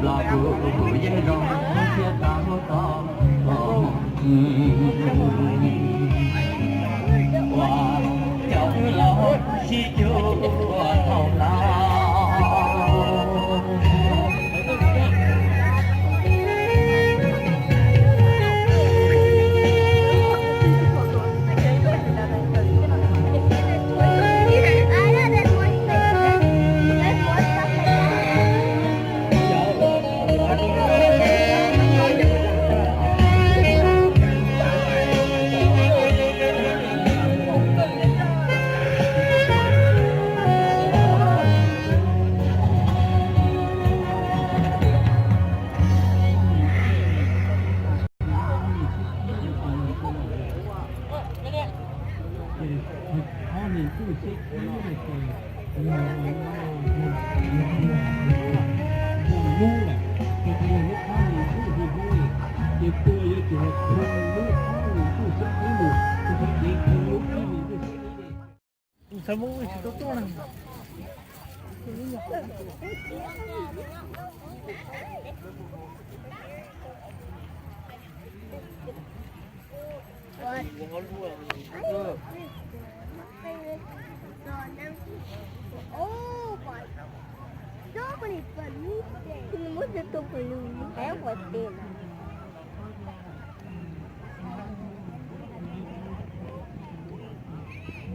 Los kuv yeej zoo thiab tau tau ua cov laus sib cuag ua thaum laus.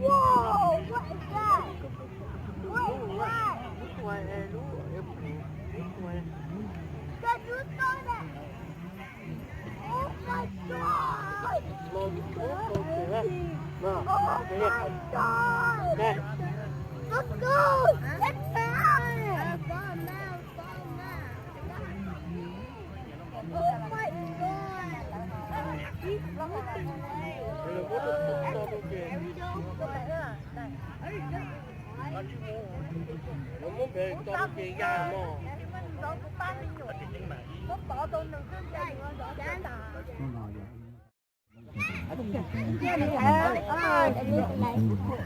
Whoa, what is that? What is that? Did you saw that? Oh my God! Oh my God! Let's go! Let's go! Oh my God! He's moving away. There we go. There we go.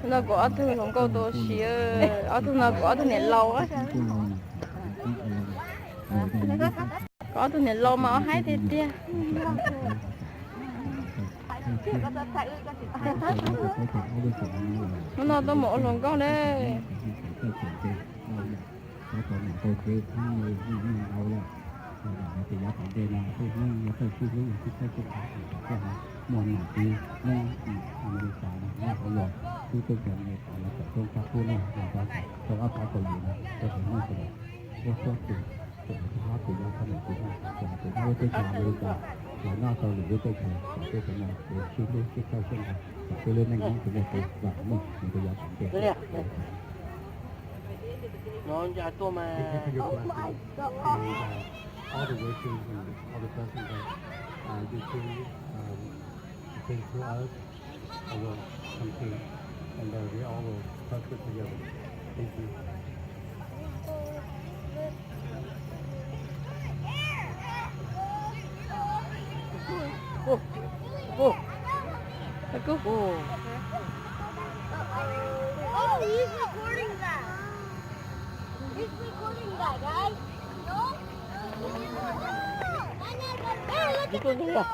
No kuv ob tug hluas nkauj tau siab, ob tug no kuv ob tug niam laus. Kuv ob tug niam laus mas ua haib tiag tiag. Hnub no tuaj mus ua hluas nkauj na. Muaj nam txiv Hmoob Amelikas, Hmoob Amelikas los txog rau Amelikas los txog rau ob pab tau yus no rau Hmoob sawv daws. Ua txhua tus, txhua tus, txhua tus nyob thaj nam txiv Hmoob, txhua tus nyob lub teb chaws Amelikas los noj tau lwm lub teb chaws, kom tej tus no sib hlub sib txhawb sib nqa, kom tej lub neej Hmoob tus neeg tus vam meej nws tus yav tom ntej. All the wishes and all the blessings that uh, you two um, bring to us, I will come to, and uh, we all will prosper together. Thank you. Ồ, ồ, ồ. Nó cứ ồ. Oh, he's recording that. He's recording that, guys. No? Hey, look at the dog.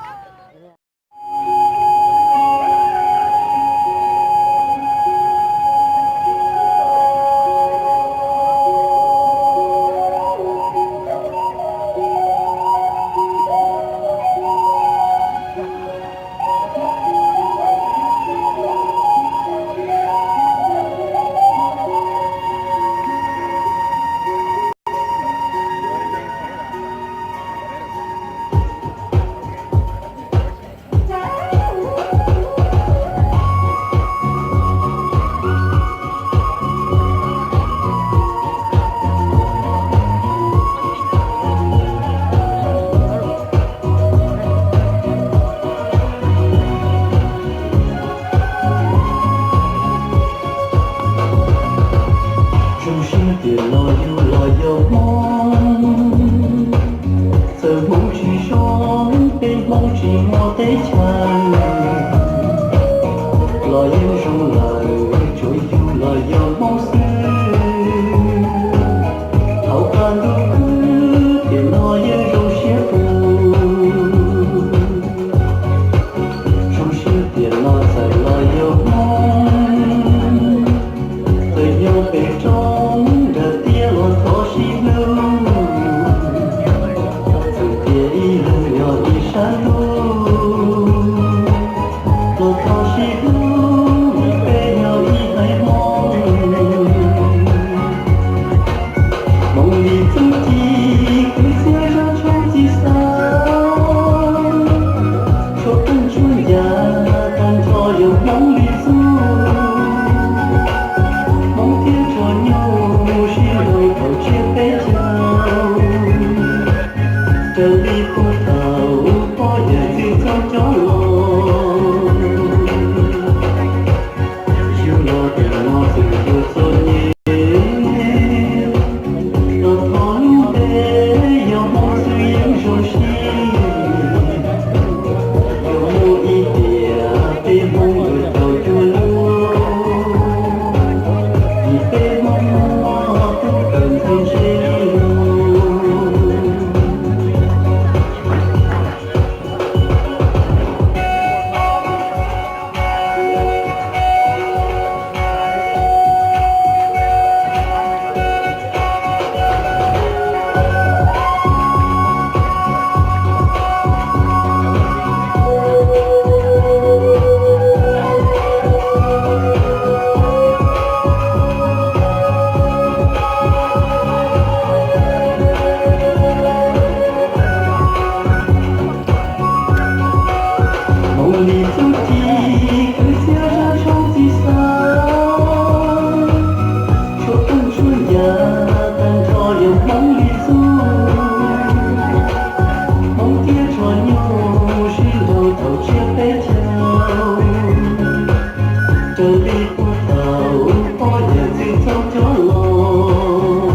Raws li puag thaum poj niam txiv txob cov los,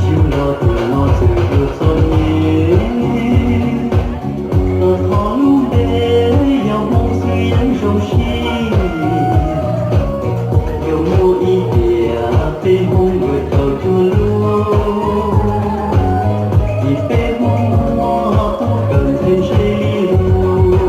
yug los tiam no txawm yog txom nyem, los thov lub npe yog Hmoob xwb yeej zoo siab. Yog muaj ib tiam peb Hmoob yuav tau cuag luag, vim peb Hmoob muaj tub kawm ntxhais ntshe li lus.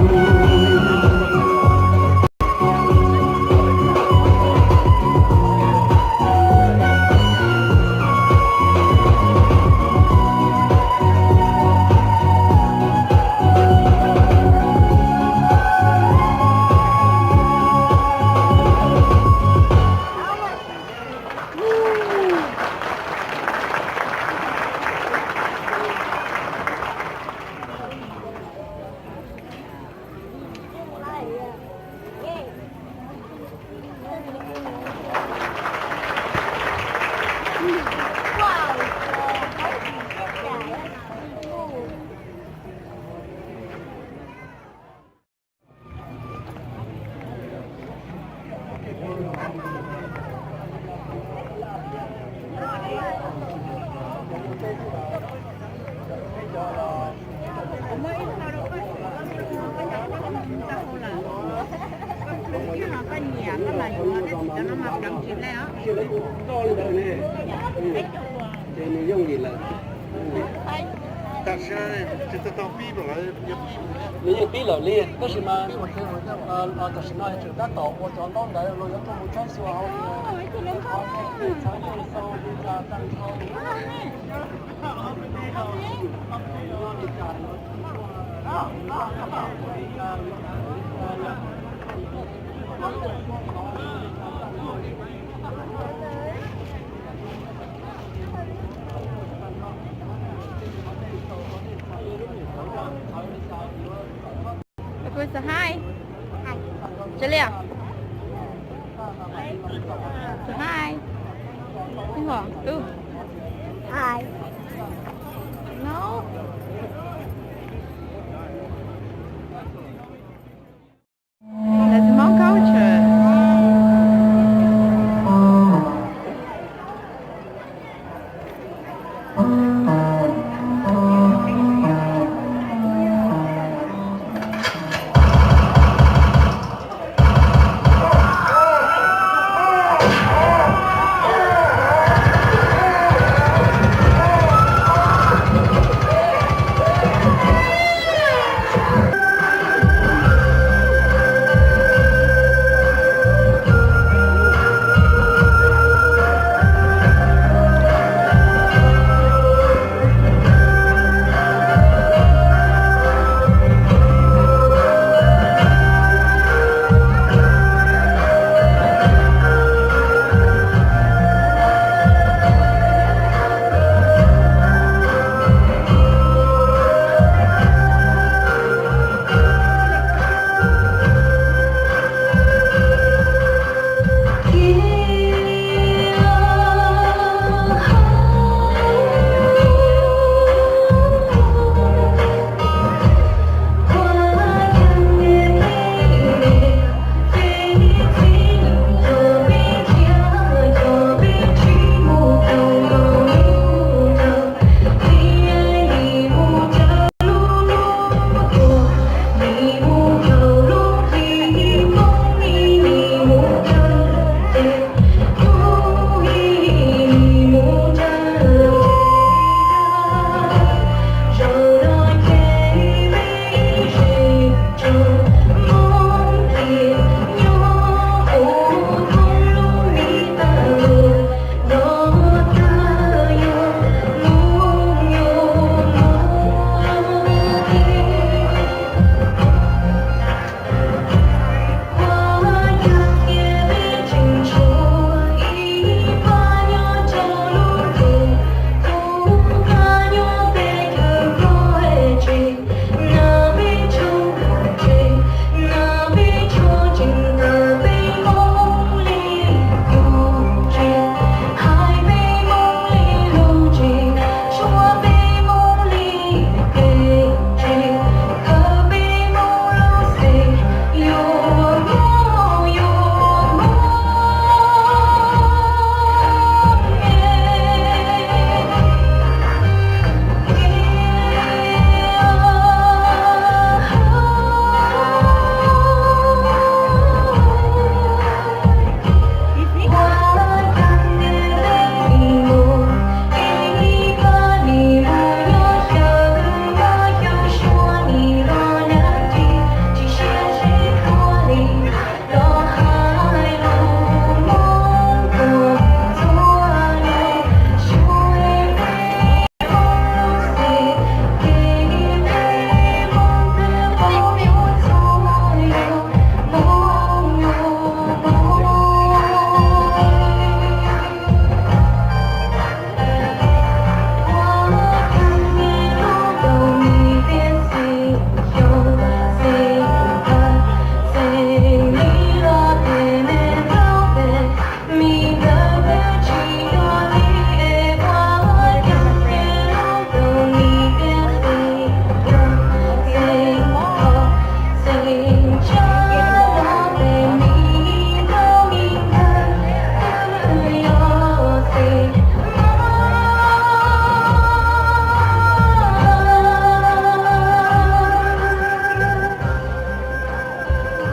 Tam sim no tsis tau pib lawm li, tab sis mas tam sim no tseem tab tom ua cov ntaub ntawv los yuav tuaj mus tshawb xyuas hauv. Say hi. Say hi. Hi. No. That's Hmong culture.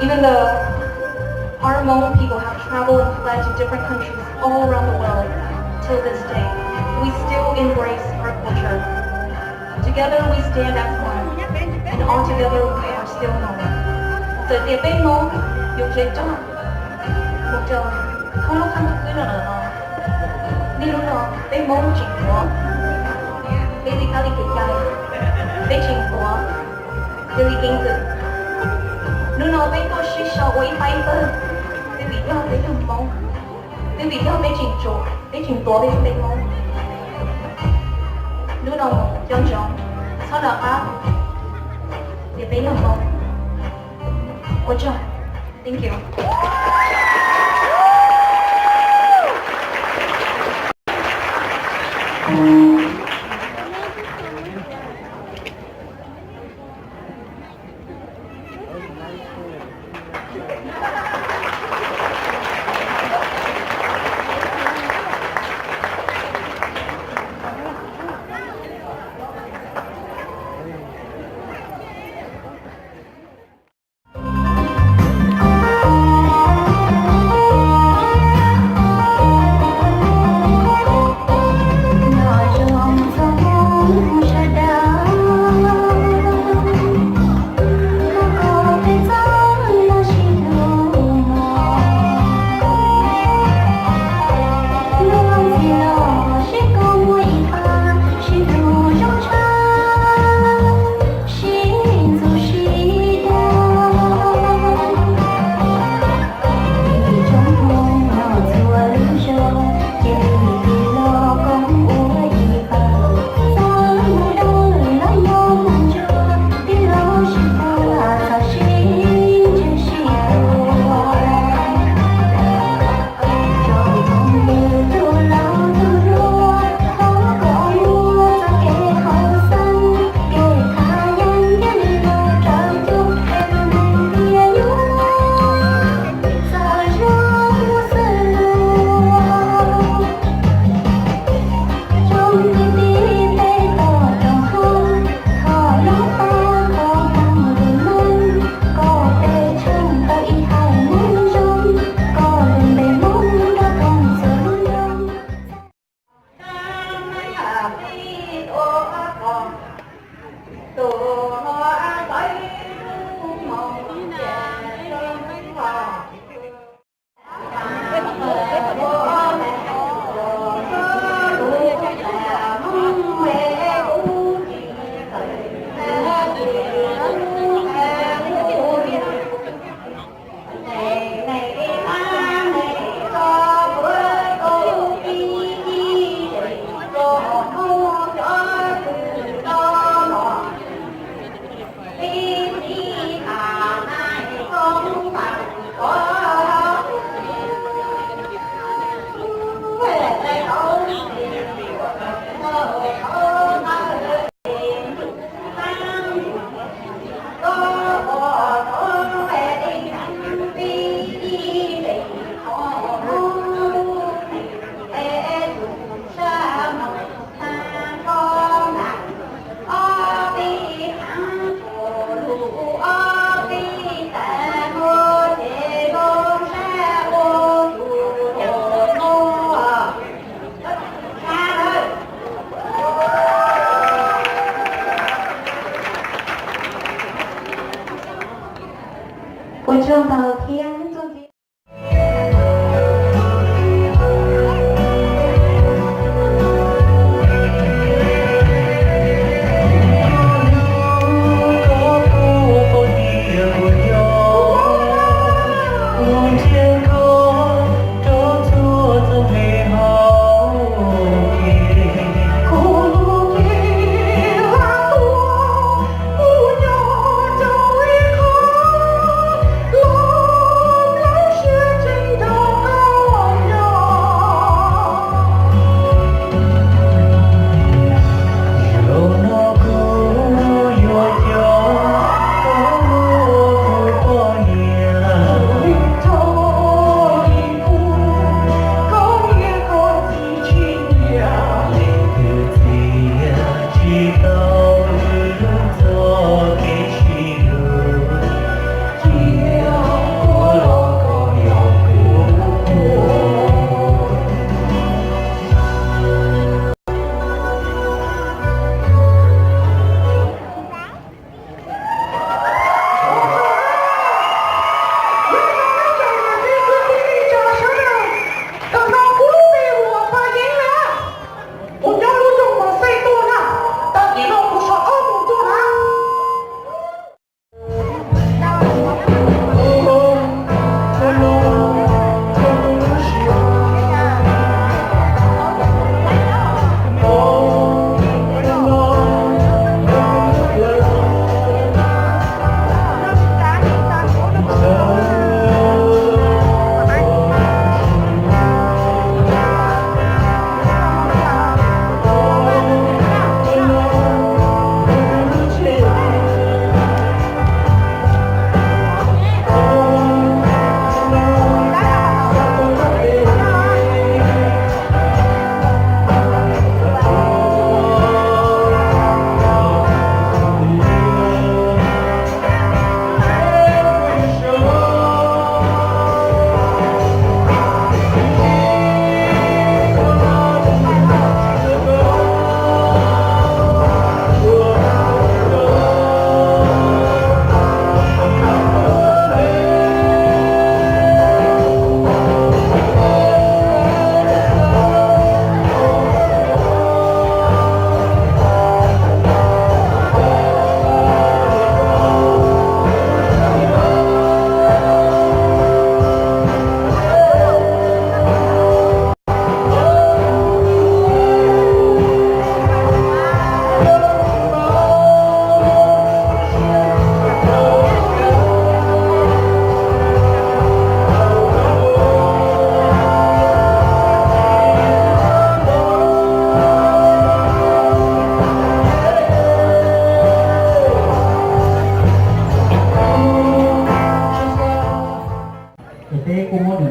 Even though our Hmong people have traveled and fled to different countries all around the world, till this day, we still embrace our culture. Together we stand as one, and all together we are still Hmong. Txawm tias peb Hmoob yuav tsev toj mus rau thoob lub qab ntuj khwb no lawm los, niaj hnub no peb Hmoob tseem tuav peb li kab li kev cai, peb tseem tuav peb li keeb kwm. Hnub no peb tuaj sib sau ua ib pab ib pawg, twb vim yog peb yog Hmoob, twb vim yog peb tseem tsuas, peb tseem tuav peb li peb Hmoob. Hnub no mus coj ntsoov, txhob nco qab tias peb yog Hmoob. Ua tsaug. Thank you. Ua tsaug ntau thiab.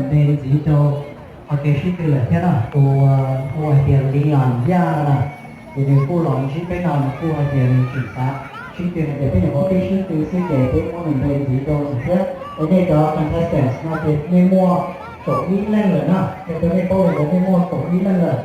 Npe ntxiv rau qhov kev sib tw lawm thiab no, tus hu hais tias Leon Yaj no na, ces nws kuj los ntsib peb no, nws kuj hais tias nws tseem xav sib tw no, ces peb nyuam qhuav pib sib tw xwb ces peb muab nws npe ntxiv rau nws thiab. Es nej cov contestants no ces nej muaj kaum ib leej lawm na, es rau nej paub li ntawd nej muaj kaum ib leej lawm.